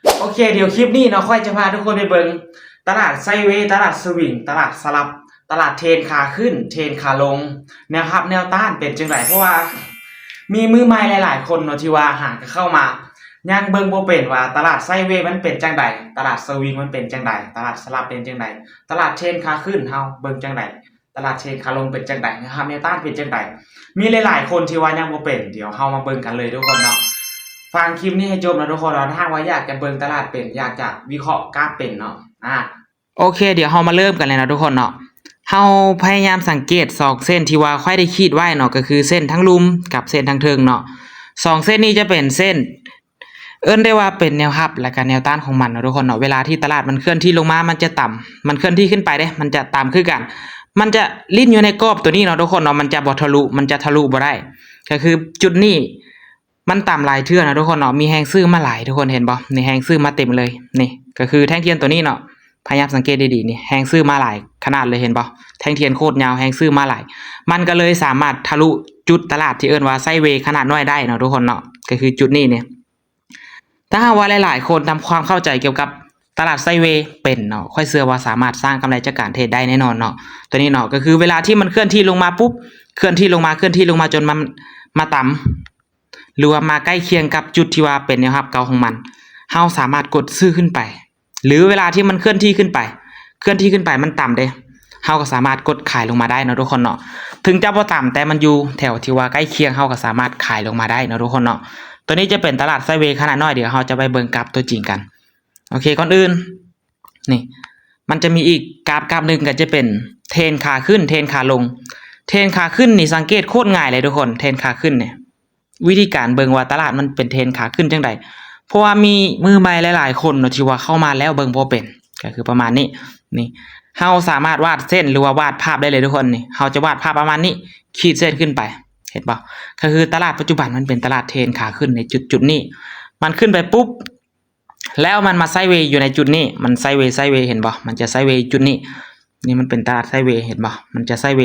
ໂອເຄ ດຽວຄລິບນີ້ເນາະ ຂ້ອຍຈະພາທຸກຄົນໄປເບິ່ງຕະຫຼາດໄຊເວ, ຕະຫຼາດສະວິງ, ຕະຫຼາດສະຫຼັບ, ຕະຫຼາດເທຣນຂາຂຶ້ນ, ເທຣນຂາລົງ, ແນວຮັບແນວຕ້ານເປັນຈັ່ງໃດ ເພາະວ່າມີມືໃໝ່ຫຼາຍໆຄົນເນາະ ທີ່ວ່າຫາກະເຂົ້າມາ ຍັງເບິ່ງບໍ່ເປັນວ່າຕະຫຼາດໄຊເວມັນເປັນຈັ່ງໃດ, ຕະຫຼາດສະວິງມັນເປັນຈັ່ງໃດ, ຕະຫຼາດສະຫຼັບເປັນຈັ່ງໃດ, ຕະຫຼາດເທຣນຂາຂຶ້ນເຮົາເບິ່ງຈັ່ງໃດ, ຕະຫຼາດເທຣນຂາລົງເປັນຈັ່ງໃດ, ແນວຮັບແນວຕ້ານເປັນຈັ່ງໃດ. ມີຫຼາຍໆຄົນທີ່ວ່າຍັງບໍ່ເປັນ, ດຽວເຮົາມາເບິ່ງກັນເລີຍທຸກຄົນເນາະ. ຟັງຄລິບນີ້ໃຫ້ຈົບນະທຸກຄົນເນາະ, ຖ້າຫາກວ່າຢາກຈະເບິ່ງຕະຫຼາດເປັນ, ຢາກຈະວິເຄາະກາບເປັນເນາະ. ອາ ໂອເຄ ດຽວເຮົາມາເລີ່ມກັນເລີຍເນາະທຸກຄົນເນາະ. ເຮົາພະຍາຍາມສັງເກດສອງເສັ້ນທີ່ວ່າຂ້ອຍໄດ້ຂີດໄວ້ເນາະ, ກໍຄືເສັ້ນທາງລຸ່ມກັບເສັ້ນທາງເທິງເນາະ. ສອງເສັ້ນນີ້ຈະເປັນເສັ້ນ ເອີ້ນໄດ້ວ່າເປັນແນວຮັບ ແລະກະແນວຕ້ານຂອງມັນເນາະທຸກຄົນເນາະ. ເວລາທີ່ຕະຫຼາດມັນເຄື່ອນທີ່ລົງມາ ມັນຈະຕ່ຳ, ມັນເຄື່ອນທີ່ຂຶ້ນໄປເດ້ ມັນຈະຕ່ຳຄືກັນ, ມັນຈະຫຼິ້ນຢູ່ໃນກອບໂຕນີ້ເນາະທຸກຄົນເນາະ, ມັນຈະບໍ່ທະລຸ, ມັນຈະທະລຸບໍ່ໄດ້. ກໍຄືຈຸດນີ້ມັນຕ່ຳຫຼາຍເທື່ອເນາະທຸກຄົນເນາະ, ມີແຮງຊື້ມາຫຼາຍ ທຸກຄົນເຫັນບໍ່? ນີ້ແຮງຊື້ມາເຕັມເລີຍ. ນີ້ກໍຄືແທ່ງທຽນໂຕນີ້ເນາະ, ພະຍາຍາມສັງເກດດີໆ ນີ້ແຮງຊື້ມາຫຼາຍຂະໜາດເລີຍ ເຫັນບໍ່? ແທ່ງທຽນໂຄດຍາວ ແຮງຊື້ມາຫຼາຍ, ມັນກໍເລີຍສາມາດທະລຸຈຸດຕະຫຼາດທີ່ເອີ້ນວ່າໄຊເວຂະໜາດນ້ອຍໄດ້ເນາະທຸກຄົນເນາະ, ກໍຄືຈຸດນີ້ນີ້. ຖ້າຫາກວ່າຫຼາຍໆຄົນທຳຄວາມເຂົ້າໃຈກ່ຽວກັບຕະຫຼາດໄຊເວເປັນເນາະ, ຂ້ອຍເຊື່ອວ່າສາມາດສ້າງກຳໄລຈາກການເທຣດໄດ້ແນ່ນອນເນາະ. ໂຕນີ້ເນາະ ກໍຄືເວລາທີ່ມັນເຄື່ອນທີ່ລົງມາປຸບ, ເຄື່ອນທີ່ລົງມາ, ເຄື່ອນທີ່ລົງມາຈົນມັນມາຕຳ ຫຼືວ່າມາໃກ້ຄຽງກັບຈຸດທີ່ວ່າເປັນແນວຮັບເກົ່າຂອງມັນ, ເຮົາສາມາດກົດຊື້ຂຶ້ນໄປ. ຫຼືເວລາທີ່ມັນເຄື່ອນທີ່ຂຶ້ນໄປ, ເຄື່ອນທີ່ຂຶ້ນໄປມັນຕ່ຳເດ້, ເຮົາກໍສາມາດກົດຂາຍລົງມາໄດ້ເນາະທຸກຄົນເນາະ. ເຖິງຈະບໍ່ຕ່ຳ ແຕ່ມັນຢູ່ແຖວທີ່ວ່າໃກ້ຄຽງ, ເຮົາກໍສາມາດຂາຍລົງມາໄດ້ເນາະທຸກຄົນເນາະ. ໂຕນີ້ຈະເປັນຕະຫຼາດໄຊເວຂະໜາດນ້ອຍ, ດຽວເຮົາຈະໄປເບິ່ງກາບຕົວຈິງກັນ. ໂອເຄ ກ່ອນອື່ນ ນີ້ ມັນຈະມີອີກກາບ ກາບໜຶ່ງກໍຈະເປັນເທຣນຂາຂຶ້ນ, ເທຣນຂາລົງ. ເທຣນຂາຂຶ້ນນີ້ສັງເກດໂຄດງ່າຍເລີຍທຸກຄົນ, ເທຣນຂາຂຶ້ນນີ້ ວິທີການເບິ່ງວ່າຕະຫຼາດມັນເປັນເທຣນຂາຂຶ້ນຈັ່ງໃດ, ເພາະວ່າມີມືໃໝ່ຫຼາຍໆຄົນເນາະ ທີ່ວ່າເຂົ້າມາແລ້ວເບິ່ງບໍ່ເປັນ, ກໍຄືປະມານນີ້. ນີ້ ເຮົາສາມາດວາດເສັ້ນ ຫຼືວ່າວາດພາບໄດ້ເລີຍທຸກຄົນ. ນີ້ ເຮົາຈະວາດພາບປະມານນີ້, ຂີດເສັ້ນຂຶ້ນໄປ, ເຫັນບໍ່? ກໍຄືຕະຫຼາດປັດຈຸບັນມັນເປັນຕະຫຼາດເທຣນຂາຂຶ້ນໃນຈຸດໆນີ້, ມັນຂຶ້ນໄປປຸບ ແລ້ວມັນມາໄຊເວຢູ່ໃນຈຸດນີ້, ມັນໄຊເວ, ໄຊເວ, ເຫັນບໍ່? ມັນຈະໄຊເວຢູ່ຈຸດນີ້. ນີ້ມັນເປັນຕະຫຼາດໄຊເວ, ເຫັນບໍ່? ມັນຈະໄຊເວ.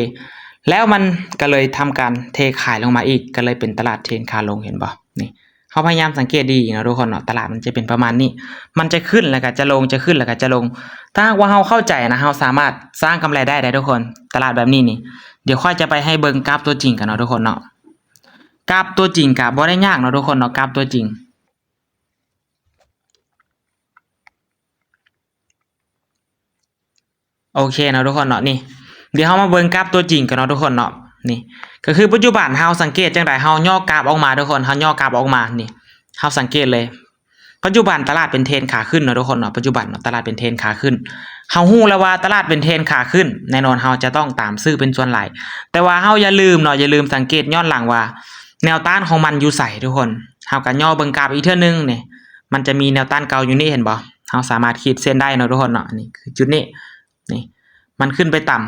ແລ້ວມັນກໍເລີຍທຳການເທຂາຍລົງມາອີກ, ກໍເລີຍເປັນຕະຫຼາດເທຣນຂາລົງ, ເຫັນບໍ່? ນີ້ ເຮົາພະຍາຍາມສັງເກດດີໆເນາະທຸກຄົນເນາະ, ຕະຫຼາດມັນຈະເປັນປະມານນີ້, ມັນຈະຂຶ້ນແລ້ວກໍຈະລົງ, ຈະຂຶ້ນແລ້ວກໍຈະລົງ. ຖ້າຫາກວ່າເຮົາເຂົ້າໃຈນະ, ເຮົາສາມາດສ້າງກຳໄລໄດ້ເດ້ທຸກຄົນ, ຕະຫຼາດແບບນີ້ນີ້. ດຽວຂ້ອຍຈະໄປໃຫ້ເບິ່ງກາບຕົວຈິງກັນເນາະທຸກຄົນເນາະ. ກາບຕົວຈິງກໍບໍ່ໄດ້ຍາກເນາະທຸກຄົນເນາະ, ກາບຕົວຈິງ. ໂອເຄເນາະທຸກຄົນເນາະ, ນີ້ ດຽວເຮົາມາເບິ່ງກາບຕົວຈິງກັນເນາະທຸກຄົນເນາະ. ນີ້ ກໍຄືປັດຈຸບັນເຮົາສັງເກດຈັ່ງໃດ, ເຮົາຍໍກາບອອກມາທຸກຄົນ, ເຮົາຍໍກາບອອກມາ ນີ້ ເຮົາສັງເກດເລີຍ, ປັດຈຸບັນຕະຫຼາດເປັນເທຣນຂາຂຶ້ນເນາະທຸກຄົນເນາະ, ປັດຈຸບັນເນາະ ຕະຫຼາດເປັນເທຣນຂາຂຶ້ນ. ເຮົາຮູ້ແລ້ວວ່າຕະຫຼາດເປັນເທຣນຂາຂຶ້ນ, ແນ່ນອນເຮົາຈະຕ້ອງຕາມຊື້ເປັນສ່ວນຫຼາຍ. ແຕ່ວ່າເຮົາຢ່າລືມເນາະ, ຢ່າລືມສັງເກດຍ້ອນຫຼັງວ່າແນວຕ້ານຂອງມັນຢູ່ໃສທຸກຄົນ. ເຮົາກໍຍໍເບິ່ງກາບອີກເທື່ອໜຶ່ງ, ນີ້ ມັນຈະມີແນວຕ້ານເກົ່າຢູ່ນີ້, ເຫັນບໍ່? ເຮົາສາມາດຂີດເສັ້ນໄດ້ເນາະທຸກຄົນເນາະ, ນີ້ຄືຈຸດນີ້. ນີ້ ມັນຂຶ້ນໄປຕ່ຳ,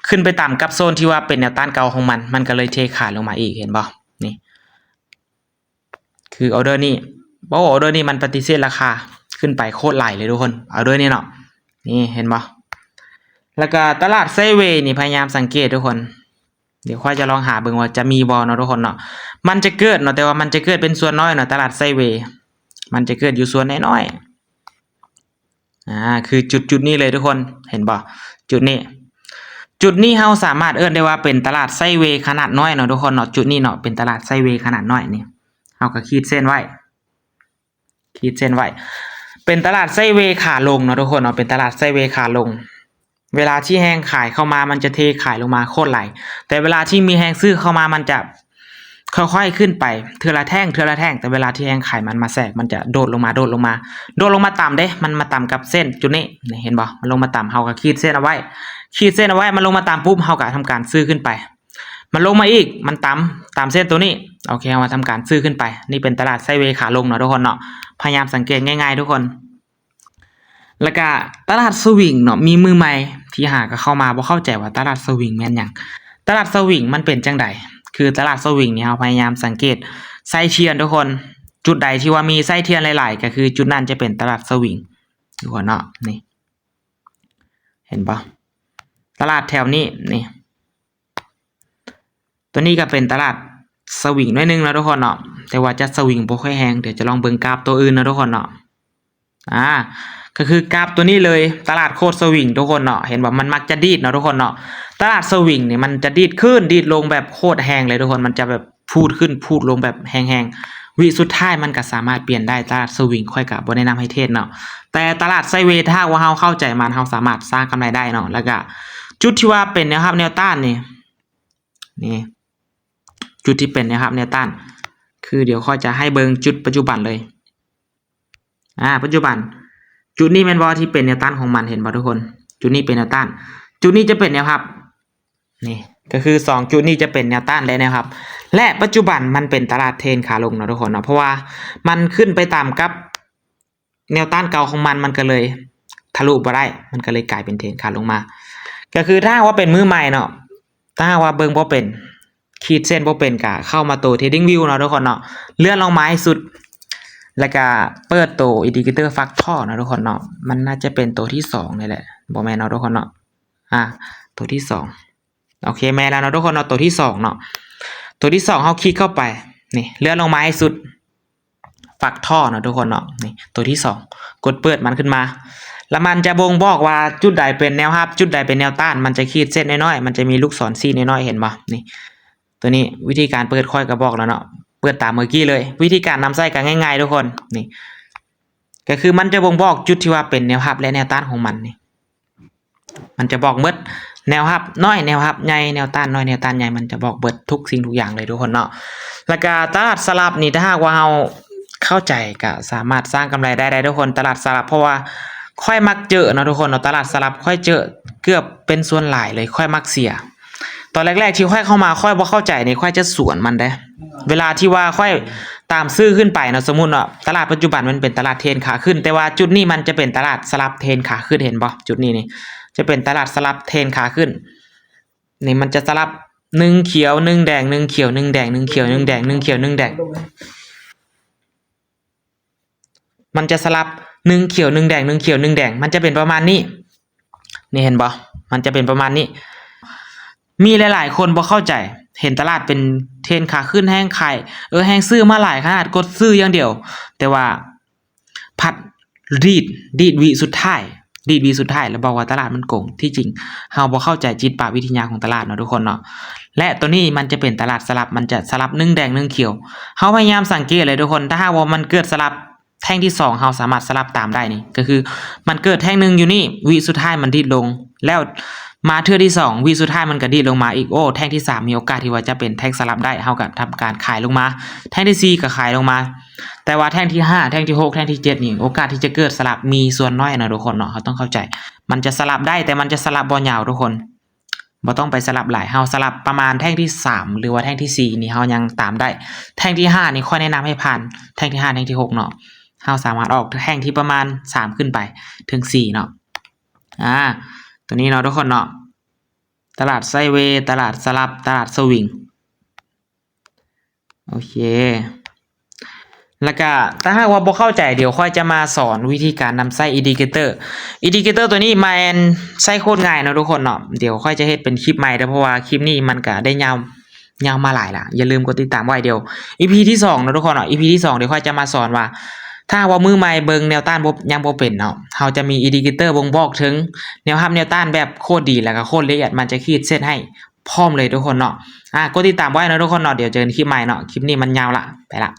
ຂຶ້ນໄປຕ່ຳກັບໂຊນທີ່ວ່າເປັນແນວຕ້ານເກົ່າຂອງມັນ, ມັນກໍເລີຍເທຂາຍລົງມາອີກ, ເຫັນບໍ່? ນີ້ ຄືອໍເດີນີ້, ໂອ້ ອໍເດີນີ້ມັນປະຕິເສດລາຄາຂຶ້ນໄປໂຄດຫຼາຍເລີຍທຸກຄົນ, ອໍເດີນີ້ເນາະ. ນີ້ ເຫັນບໍ່? ແລ້ວກໍຕະຫຼາດໄຊເວນີ້ ພະຍາຍາມສັງເກດທຸກຄົນ. ດຽວຂ້ອຍຈະລອງຫາເບິ່ງວ່າຈະມີບໍ່ເນາະທຸກຄົນເນາະ. ມັນຈະເກີດເນາະ, ແຕ່ວ່າມັນຈະເກີດເປັນສ່ວນນ້ອຍເນາະ, ຕະຫຼາດໄຊເວ ມັນຈະເກີດຢູ່ສ່ວນນ້ອຍໆ. ອ່າ ຄືຈຸດ ຈຸດນີ້ເລີຍທຸກຄົນ, ເຫັນບໍ່? ຈຸດນີ້, ຈຸດນີ້ເຮົາສາມາດເອີ້ນໄດ້ວ່າເປັນຕະຫຼາດໄຊເວຂະໜາດນ້ອຍເນາະທຸກຄົນເນາະ. ຈຸດນີ້ເນາະ ເປັນຕະຫຼາດໄຊເວຂະໜາດນ້ອຍນີ້, ເຮົາກໍຂີດເສັ້ນໄວ້, ຂີດເສັ້ນໄວ້. ເປັນຕະຫຼາດໄຊເວຂາລົງເນາະທຸກຄົນເນາະ, ເປັນຕະຫຼາດໄຊເວຂາລົງ. ເວລາທີ່ແຮງຂາຍເຂົ້າມາ ມັນຈະເທຂາຍລົງມາໂຄດຫຼາຍ, ແຕ່ເວລາທີ່ມີແຮງຊື້ເຂົ້າມາ ມັນຈະຄ່ອຍໆຂຶ້ນໄປເທື່ອລະແທ່ງ ເທື່ອລະແທ່ງ. ແຕ່ເວລາທີ່ແຮງຂາຍມັນມາແຊກ ມັນຈະໂດດລົງມາ ໂດດລົງມາ ໂດດລົງມາຕ່ຳເດ້, ມັນມາຕ່ຳກັບເສັ້ນຈຸດນີ້, ນີ້ ເຫັນບໍ່? ມັນລົງມາຕ່ຳ, ເຮົາກໍຂີດເສັ້ນເອົາໄວ້, ຂີດເສັ້ນເອົາໄວ້. ມັນລົງມາຕ່ຳປຸບ ເຮົາກໍທຳການຊື້ຂຶ້ນໄປ. ມັນລົງມາອີກ, ມັນຕ່ຳ, ຕ່ຳເສັ້ນໂຕນີ້, ໂອເຄ ເຮົາມາທຳການຊື້ຂຶ້ນໄປ. ນີ້ເປັນຕະຫຼາດໄຊເວຂາລົງເນາະທຸກຄົນເນາະ, ພະຍາຍາມສັງເກດງ່າຍໆທຸກຄົນ. ແລ້ວກະຕະຫຼາດສະວິງເນາະ, ມີມືໃໝ່ທີ່ຫາກະເຂົ້າມາບໍ່ເຂົ້າໃຈວ່າຕະຫຼາດສະວິງແມ່ນຫຍັງ? ຕະຫຼາດສະວິງມັນເປັນຈັ່ງໃດ? ຄືຕະຫຼາດສະວິງນີ້ ເຮົາພະຍາຍາມສັງເກດໄສ້ທຽນທຸກຄົນ, ຈຸດໃດທີ່ວ່າມີໄສ້ທຽນຫຼາຍໆ ກໍຄືຈຸດນັ້ນຈະເປັນຕະຫຼາດສະວິງທຸກຄົນເນາະ. ນີ້ ເຫັນບໍ່? ຕະຫຼາດແຖວນີ້ ນີ້ ຕົວນີ້ກໍເປັນຕະຫຼາດສະວິງໜ້ອຍໜຶ່ງເນາະທຸກຄົນເນາະ, ແຕ່ວ່າຈະສະວິງບໍ່ຄ່ອຍແຮງ. ດຽວຈະລອງເບິ່ງກາຟຕົວອື່ນເນາະທຸກຄົນເນາະ. ອາ ກໍຄືກາຟຕົວນີ້ເລີຍ, ຕະຫຼາດໂຄດສະວິງທຸກຄົນເນາະ. ເຫັນບໍ່? ມັນມັກຈະດີດເນາະທຸກຄົນເນາະ. ຕະຫຼາດສະວິງນີ້ມັນຈະດີດຂຶ້ນດີດລົງແບບໂຄດແຮງເລີຍທຸກຄົນ, ມັນຈະແບບ ພູດຂຶ້ນພູດລົງແບບແຮງໆ. ວິສຸດທ້າຍມັນກໍສາມາດປ່ຽນໄດ້. ຕະຫຼາດສະວິງຂ້ອຍກໍບໍ່ແນະນຳໃຫ້ເທຣດເນາະ, ແຕ່ຕະຫຼາດໄຊເວ ຖ້າຫາກວ່າເຮົາເຂົ້າໃຈມັນ ເຮົາສາມາດສ້າງກຳໄລໄດ້ເນາະ. ແລ້ວກໍຈຸດທີ່ວ່າເປັນແນວຮັບແນວຕ້ານນີ້ ນີ້ ຈຸດທີ່ເປັນແນວຮັບແນວຕ້ານ ຄືດຽວຂ້ອຍຈະໃຫ້ເບິ່ງຈຸດປັດຈຸບັນເລີຍ. ອາ ປັດຈຸບັນ ຈຸດນີ້ແມ່ນບໍ່ທີ່ເປັນແນວຕ້ານຂອງມັນ? ເຫັນບໍ່ທຸກຄົນ? ຈຸດນີ້ເປັນແນວຕ້ານ, ຈຸດນີ້ຈະເປັນແນວຮັບ. ນີ້ ກໍຄືສອງຈຸດນີ້ຈະເປັນແນວຕ້ານ ແລະ ແນວຮັບ. ແລະ ປັດຈຸບັນມັນເປັນຕະຫຼາດເທຣນຂາລົງເນາະທຸກຄົນເນາະ, ເພາະວ່າມັນຂຶ້ນໄປຕາມກັບແນວຕ້ານເກົ່າຂອງມັນ, ມັນກໍເລີຍທະລຸບໍ່ໄດ້, ມັນກໍເລີຍກາຍເປັນເທຣນຂາລົງມາ. ກໍຄືຖ້າຫາກວ່າເປັນມືໃໝ່ເນາະ, ຖ້າຫາກວ່າເບິ່ງບໍ່ເປັນ, ຂີດເສັ້ນບໍ່ເປັນ ກໍເຂົ້າມາໂຕ Trading View ເນາະທຸກຄົນເນາະ, ເລື່ອນລົງມາໃຫ້ສຸດ ແລ້ວກໍເປີດໂຕ Indicator Factor ເນາະທຸກຄົນເນາະ. ມັນໜ້າຈະເປັນໂຕທີສອງນີ້ແຫຼະ, ບໍ່ແມ່ນເນາະທຸກຄົນເນາະ. ອາ ໂຕທີສອງ ໂອເຄ ແມ່ນແລ້ວເນາະທຸກຄົນເນາະ, ໂຕທີສອງເນາະ. ໂຕທີສອງ ເຮົາຄລິກເຂົ້າໄປ ນີ້ ເລື່ອນລົງມາໃຫ້ສຸດ Factor ເນາະທຸກຄົນເນາະ. ນີ້ ໂຕທີສອງ ກົດເປີດມັນຂຶ້ນມາ ແລ້ວມັນຈະບົ່ງບອກວ່າຈຸດໃດເປັນແນວຮັບ ຈຸດໃດເປັນແນວຕ້ານ. ມັນຈະຂີດເສັ້ນນ້ອຍໆ, ມັນຈະມີລູກສອນຊີ້ນ້ອຍໆ, ເຫັນບໍ່? ນີ້ ໂຕນີ້ ວິທີການເປີດຂ້ອຍກໍບອກແລ້ວເນາະ, ເປີດຕາມເມື່ອກີ້ເລີຍ. ວິທີການນຳໃຊ້ກໍງ່າຍໆທຸກຄົນ. ນີ້ ກໍຄືມັນຈະບົ່ງບອກຈຸດທີ່ວ່າເປັນແນວຮັບ ແລະ ແນວຕ້ານຂອງມັນນີ້. ມັນຈະບອກໝົດ ແນວຮັບນ້ອຍ ແນວຮັບໃຫຍ່ ແນວຕ້ານນ້ອຍ ແນວຕ້ານໃຫຍ່ ມັນຈະບອກເບິດທຸກສິ່ງທຸກຢ່າງເລີຍທຸກຄົນເນາະ. ແລ້ວກະຕະຫຼາດສະຫຼັບນີ້ ຖ້າຫາກວ່າເຮົາເຂົ້າໃຈ ກະສາມາດສ້າງກຳໄລໄດ້ ໄດ້ທຸກຄົນ. ຕະຫຼາດສະຫຼັບ ເພາະວ່າຂ້ອຍມັກເຈີເນາະທຸກຄົນເນາະ, ຕະຫຼາດສະຫຼັບຂ້ອຍເຈີເກືອບເປັນສ່ວນຫຼາຍເລີຍ, ຂ້ອຍມັກເສຍ. ຕອນແລກໆທີ່ຂ້ອຍເຂົ້າມາ ຂ້ອຍບໍ່ເຂົ້າໃຈນີ້ ຂ້ອຍຈະສວນມັນເດ້. ເວລາທີ່ວ່າຂ້ອຍຕາມຊື້ຂຶ້ນໄປເນາະ, ສົມມຸດເນາະ ຕະຫຼາດປັດຈຸບັນມັນເປັນຕະຫຼາດເທຣນຂາຂຶ້ນ, ແຕ່ວ່າຈຸດນີ້ມັນຈະເປັນຕະຫຼາດສະຫຼັບເທຣນຂາຂຶ້ນ, ເຫັນບໍ່? ຈຸດນີ້ນີ້ຈະເປັນຕະຫຼາດສະຫຼັບເທຣນຂາຂຶ້ນ. ນີ້ມັນຈະສະຫຼັບໜຶ່ງຂຽວໜຶ່ງແດງ ໜຶ່ງຂຽວໜຶ່ງແດງ ໜຶ່ງຂຽວໜຶ່ງແດງ ໜຶ່ງຂຽວໜຶ່ງແດງ. ມັນຈະສະຫຼັບໜຶ່ງຂຽວໜຶ່ງແດງ ໜຶ່ງຂຽວໜຶ່ງແດງ ມັນຈະເປັນປະມານນີ້. ນີ້ເຫັນບໍ່? ມັນຈະເປັນປະມານນີ້. ມີຫຼາຍໆຄົນບໍ່ເຂົ້າໃຈ, ເຫັນຕະຫຼາດເປັນເທຣນຂາຂຶ້ນ ແຮ່ງຂາຍ ເອີ ແຮ່ງຊື້ມາຫຼາຍຂະໜາດ, ກົດຊື້ຢ່າງດຽວ, ແຕ່ວ່າພັດດີດ ດີດວິສຸດທ້າຍ ດີດວິສຸດທ້າຍ ແລ້ວບອກວ່າຕະຫຼາດມັນໂກງ. ທີ່ຈິງເຮົາບໍ່ເຂົ້າໃຈຈິດປະວິທະຍາຂອງຕະຫຼາດເນາະທຸກຄົນເນາະ. ແລະ ໂຕນີ້ມັນຈະເປັນຕະຫຼາດສະຫຼັບ, ມັນຈະສະຫຼັບໜຶ່ງແດງໜຶ່ງຂຽວ. ເຮົາພະຍາຍາມສັງເກດເລີຍທຸກຄົນ, ຖ້າຫາກວ່າມັນເກີດສະຫຼັບ ແທ່ງທີສອງ ເຮົາສາມາດສະຫຼັບຕາມໄດ້ນີ້ ກໍຄືມັນເກີດແທ່ງໜຶ່ງຢູ່ນີ້ ວິສຸດທ້າຍມັນດີດລົງ, ແລ້ວມາເທື່ອທີສອງ ວິສຸດທ້າຍມັນກໍດີດລົງມາອີກ. ໂອ້ ແທ່ງທີສາມມີໂອກາດທີ່ວ່າຈະເປັນແທ່ງສະຫຼັບໄດ້, ເຮົາກໍທຳການຂາຍລົງມາ. ແທ່ງທີສີ່ກໍຂາຍລົງມາ, ແຕ່ວ່າແທ່ງທີຫ້າ ແທ່ງທີຫົກ ແທ່ງທີເຈັດນີ້ ໂອກາດທີ່ຈະເກີດສະຫຼັບມີສ່ວນໜ້ອຍນະທຸກຄົນເນາະ, ເຮົາຕ້ອງເຂົ້າໃຈ. ມັນຈະສະຫຼັບໄດ້ ແຕ່ມັນຈະສະຫຼັບບໍ່ຍາວທຸກຄົນ. ບໍ່ຕ້ອງໄປສະຫຼັບຫຼາຍ, ເຮົາສະຫຼັບປະມານແທ່ງທີສາມ ຫຼືວ່າແທ່ງທີສີ່ນີ້ ເຮົາຍັງຕາມໄດ້. ແທ່ງທີຫ້ານີ້ຂ້ອຍແນະນຳໃຫ້ຜ່ານ, ແທ່ງທີຫ້າ ແທ່ງທີຫົກເນາະ, ເຮົາສາມາດອອກແທ່ງທີ່ປະມານສາມຂຶ້ນໄປເຖິງສີ່ເນາະ. ອາ ຕົວນີ້ເນາະທຸກຄົນເນາະ, ຕະຫຼາດໄຊເວ, ຕະຫຼາດສະຫຼັບ, ຕະຫຼາດສະວິງ. ໂອເຄ ແລ້ວກະຖ້າຫາກວ່າບໍ່ເຂົ້າໃຈ ດຽວຂ້ອຍຈະມາສອນວິທີການນຳໃຊ້ອິນດິເຄເຕີ. ອິນດິເຄເຕີຕົວນີ້ແມ່ນໃຊ້ໂຄດງ່າຍເນາະທຸກຄົນເນາະ. ດຽວຂ້ອຍຈະເຮັດເປັນຄລິບໃໝ່ເດີ, ເພາະວ່າຄລິບນີ້ມັນກະໄດ້ຍາວ ຍາວມາຫຼາຍລະ. ຢ່າລືມກົດຕິດຕາມໄວ້. ດຽວອີພີທີສອງເນາະທຸກຄົນເນາະ, ອີພີທີສອງ ດຽວຂ້ອຍຈະມາສອນວ່າ ຖ້າຫາກວ່າມືໃໝ່ເບິ່ງແນວຕ້ານບໍ່ ຍັງບໍ່ເປັນເນາະ, ເຮົາຈະມີອິນດິເຄເຕີບົ່ງບອກເຖິງແນວຮັບແນວຕ້ານແບບໂຄດດີ ແລ້ວກະໂຄດລະອຽດ, ມັນຈະຂີດເສັ້ນໃຫ້ ພ້ອມເລີຍທຸກຄົນເນາະ. ອາ ກົດຕິດຕາມໄວ້ເນາະທຸກຄົນເນາະ, ດຽວເຈີກັນຄລິບໃໝ່ເນາະ. ຄລິບນີ້ມັນຍາວລະ ໄປລະ.